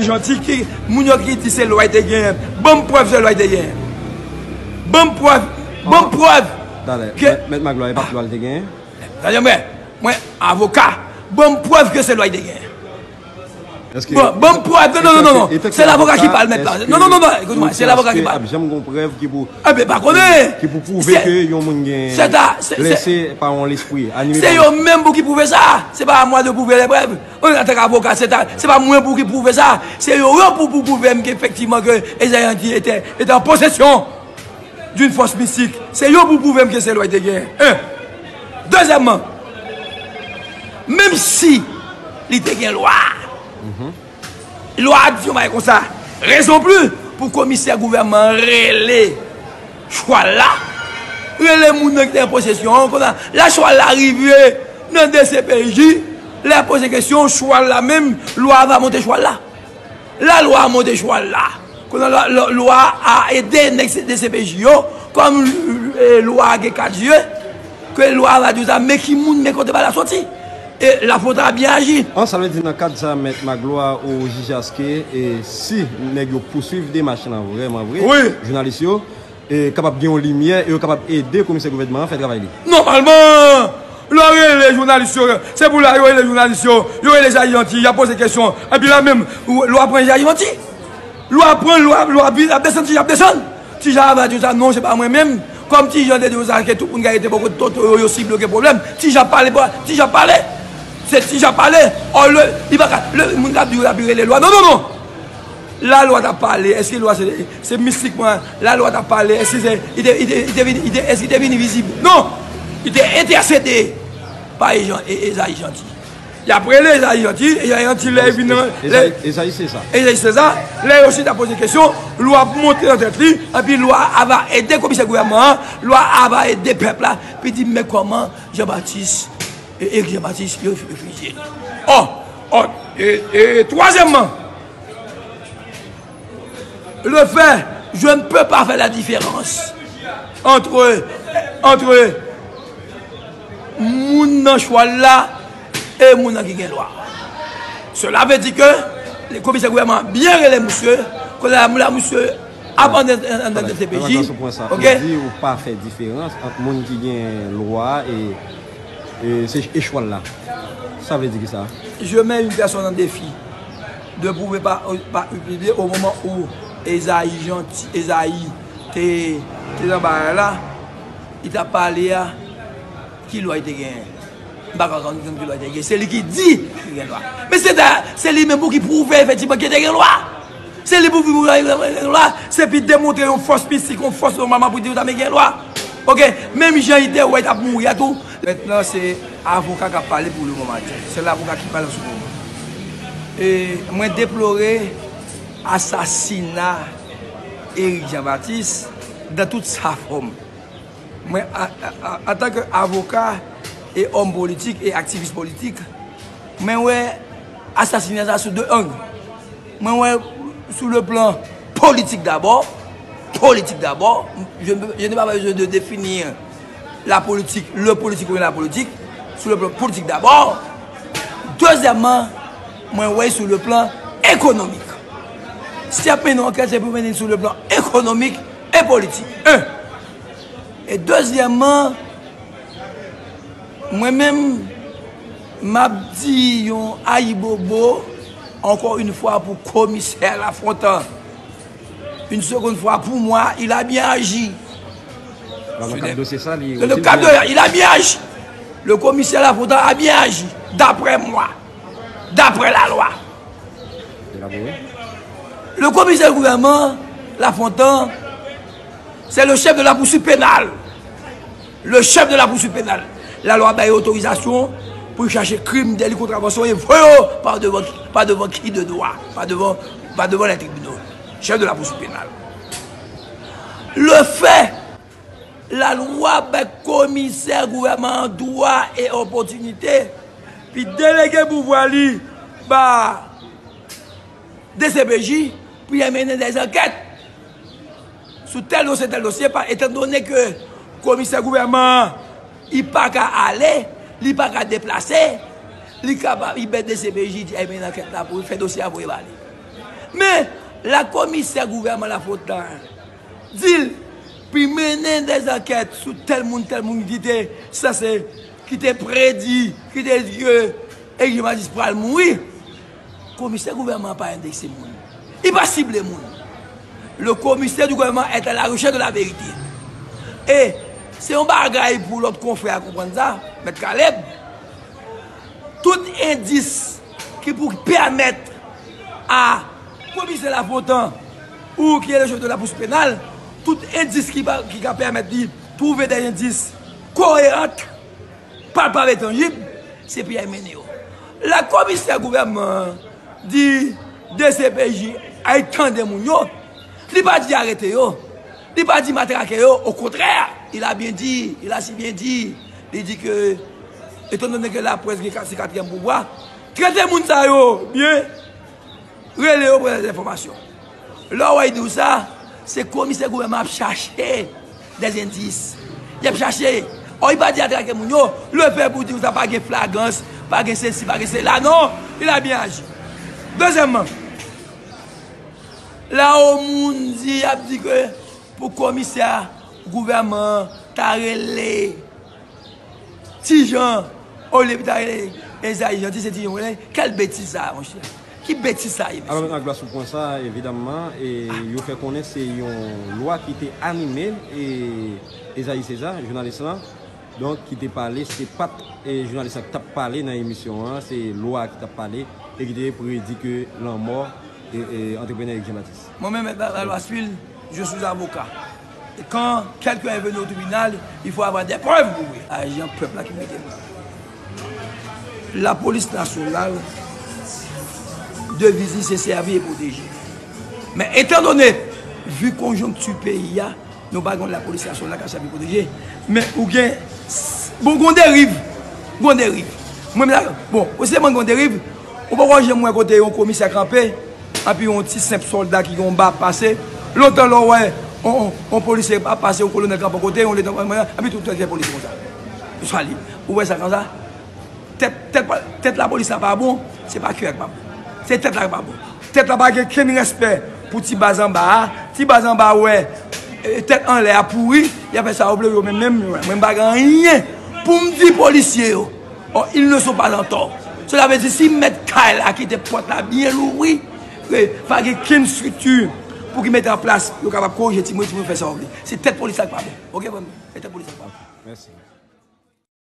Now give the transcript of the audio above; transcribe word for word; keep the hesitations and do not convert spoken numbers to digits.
Janti ki, moun yo ki di se lwa l te genyen. Ban m prèv se lwa l te genyen. Ban m prèv, ban m prèv. Talè, ke Mèt, Mèt Maglwa, e pa t lwa l te genyen? Tande mwen, mwen avoka, ban m prèv ke se lwa l te genyen. Bon, ban m prèv. Non, non, non, non, non. Se lavoka ki pale, mèt la. Non, non, non, non, ekoute mwen, se lavoka ki pale. Ap janm gon prèv ki pou Ebyen, pa konnen. Ki pou pwouve ke yon moun gen lese pa yon lespri anime. Se yo menm pou ki pwouve sa. Se pa a mwa de pwouve lè prèv. Antanke avoka, se ta, se pa mwen pou ki pwouve sa. Se yo, yo pou, pou pwouve m ke efektivman ke Ezayi Janti ete, ete an posesyon d'une force mystique. Se yo pou pwouve m ke se lwa l te genyen. En. Dezyèmman, menm si li te gen lwa, lwa a di yon bagay konsa, raison plus pou komisè gouvènman an rele chwal la, rele moun nan ki te an posesyon an, konsa, lè chwal la rive nan D C P J, lè poze kesyon, chwal la menm, lwa a va monte chwal la. Lè lwa a monte chwal la, kounye a lwa, lwa, lwa a ede nèg D C P J yo, kòm, e, lwa a gen kat je, ke lwa a va di w sa, men ki moun, men kote bagay la soti. E Lafontan a byen aji. An, sa vle di nan kad sa, Mèt Maglwa ou jije aske, e si nèg yo pouswiv demach lan vrèman vre, jounalis yo, e, kapab gen yon limyè e yo kapab ede komisè gouvènman an fè travay li. Nòmalman, lè yo rele jounalis yo, se pou la yo rele jounalis yo, yo rele Ezayi Janti, y ap poze kesyon. Epi la menm, lwa pran Ezayi Janti. Lwa pran, lwa, lwa vin, ap desann, Ti Jan ap desann. Ti Jan ava di sa, non, se pa mwen menm. Kòm Ti Jan te di sa, ke tout moun ka rete bò kote tonton yo, yo si bloke pwoblèm. Ti Jan pale, Ti Jan pale. Se Ti Jan pale. Ò, le, li pa ka, le, moun k ap di yo, y ap rele lwa. Non, non, non. Lalwa t ap pale, èske lwa se, se mistikman lalwa t ap pale, èske se, li te, li te, li te vin, li te, èske li te vin vizib? Non! Li te entèsede pa Ejan-, E-, Ezayi Janti. Y ap rele Ezayi Janti, Ezayi Janti lè li vin nan, lè, Ezayi, Ezayi Seza. Ezayi Seza, lè yo chita poze kesyon, lwa ap monte nan tèt li, epi lwa a va ede komisè gouvènman an, lwa a va ede pèp la, pou di men kòman Jan Batis, e, Erik Jan Batis, yo, yo fizye li. Ò, ò, e, e, twazyèmman, le fait, je ne peux pas faire la différence entre, entre moun nan chwal la e moun nan ki gen lwa. Cela veut dire que le komisè gouvènman byen rele misye, kounye a la misye ap anndan, anndan D C P J. Ok? Ou di ou pa fè diferans ant moun ki gen lwa e, e, se, e chwal la. Sa vle di ki sa? Je mets une personne en défi de prouver par, par U P B au moment où Ezayi Janti, Ezayi te, te nan bagay la, li t ap pale a, ki lwa li te genyen? M pa ka konn ki lwa li te genyen. Se li ki di li gen lwa. Men se ta, se li menm pou ki pwouve efektivman ki te gen lwa. Se li pou ki pwouve li gen lwa. Se pi demontre yon fòs mistik, yon fòs nòmalman pou di ou ta men gen lwa. Ok, menm jan li te wè li t ap mouri a tou. Mentnan, se avoka k ap pale pou le moman. Se lavoka ki pale an se moman. E mwen deplore asasina Erik Jan Batis dan tout sa fòm. Mwen, a, a, a, antanke avoka e òm politik e aktivis politik, mwen wè asasina sa sou de ang. Mwen wè sou le plan politik dabò, politik dabò, je, je n'ai pas besoin de définir la politique, le politique ou bien la politique, sou le plan politik dabò. Dezyèmman, mwen wè sou le plan ekonomik. Si y ap mennen yon ankèt, se pou mennen sou le plan ekonomik e politik. En. E dezyèmman, mwen menm, m ap di yon ayibobo, encore une fois, pou komisè Lafontan. Une seconde fois, pour moi, il a bien agi. Dans le cadre de ça, li, dans le cadre de, il a bien agi. Le commissaire Lafontan a bien agi, d'après moi, d'après la loi. Le commissaire du gouvernement, Lafontan, c'est le chef de la poursuite pénale. Le chef de la poursuite pénale. Lalwa bay otorizasyon pou l chache krim, deli, kontravansyon e voye yo pa devan, pa devan ki de dwa, pa devan, pa devan lè tribinal. Chef de la poursuite pénale. Le fait, lalwa bay komisè gouvènman an dwa e opòtinite pou delege pouvwa li ba D C P J pou y al mennen dè ankèt sou tèl dosye, tèl dosye, pa, etandone ke komisè gouvèman an, li pa ka ale, li pa ka deplase, li kapab, li bay D C P J di, ay, mennen ankèt la pou l fè dosye a voye ba li. Men, la komisè gouvènman Lafontan di l pou l mennen dèzankèt sou tèl moun, tèl moun ki te sanse, ki te predi, ki te di ke Eric Jean Baptiste pral mouri. Komisè gouvènman an pa endekse moun. Li pa sible moun. Le commissaire du gouvernement est à la recherche de la vérité. E se yon bagay pou lòt konfrè a konprann sa, Mèt Caleb. Tout endis ki pou pèmèt a komisè Lafontan ou ki rele chèf de lapous penal, tout endis ki, pa- ki ka pèmèt li twouve de endis koyeran, palpab e tanjib, se Pierre Meneo. La komisè gouvènman an di D C P J al tande moun yo, li pa di arete yo, li pa di matrake yo, okontrè, il a bien dit, il a si bien dit, li di ke, etandone ke laprès gen ka- se katriyèm pouvwa, trete moun sa yo byen, rele yo pou lèzanfòmasyon. Lè w wè l di w sa, se komisè gouvènman ap chache dèzendis. Y ap chache. Ò, li pa di atrake moun yo, lefèt pou di w sa pa gen flagrans, pa gen sesi, pa gen sela. Non, il a bien agi. Dezyèmman, la o moun di, y ap di ke pou komisè gouvènman an ta rele Ti Jan, olye pou ta rele Ezayi Jan, ti se Ti Jan, rele. Kèl betiz sa a, monchè? Ki betiz sa a ye, mesye? Alò, Mèt Aglas, sou pwen sa a, evidamman, e yo fè konnen se yon lwa ki te anime, e Ezayi Seza, jounalis lan, donk, ki te pale, se pa t, e jounalis la ki t ap pale nan emisyon an, se lwa ki t ap pale, e ki te predi ke lanmò, e, e antreprenè Eric Jean Baptiste. Mwen menm, Mèt Lalwa Swil, je suis avocat. Et quand quelqu'un est venu au tribunal, il faut avoir des preuves, vous voyez. Ajan pèp la ki mete m. Lapolis nasyonal, deviz li se sèvi e pwoteje. Men etandone, vi konjonkti peyi a, nou pa gen yon lapolis nasyonal k ap sèvi pwoteje. Men ou gen, bon, gon deriv. Gon deriv. Mwen, la, bon, ou se mwen gon deriv, ou poko janm wè kote yon komisè kanpe, anpi yon ti senp sòlda ki gen yon ba ap pase. Lontan lè w wè yon, yon, yon polisye ap pase, yon kolonèl kanpe yon kote, yon letan, anpi tout tèt polisye konsa. Ou sa li. Ou wè sa konsa? Tèt, tèt, pa- tèt lapolis la pa bon, se pa kè a ki pa bon. Se tèt la ki pa bon. Tèt la pa gen kenn respè pou ti baz anba a. Ti baz anba a wè, e, tèt anlè a pouri, y ap fè sa yo vle, yo menm menm, mwen, mwen m pa gen anyen pou m di polisye yo. Ò, ils ne sont pas en tort. Cela veut dire, si mèt kay la kite pòt la byen louvri, e, pa gen kenn estrikti pou ki mete an plas, yo kapab korije timoun, timoun fè sa yo vle. Se tèt polis la ki pa bon. Oke, frè m? Se tèt polis la ki pa bon. Mèsi.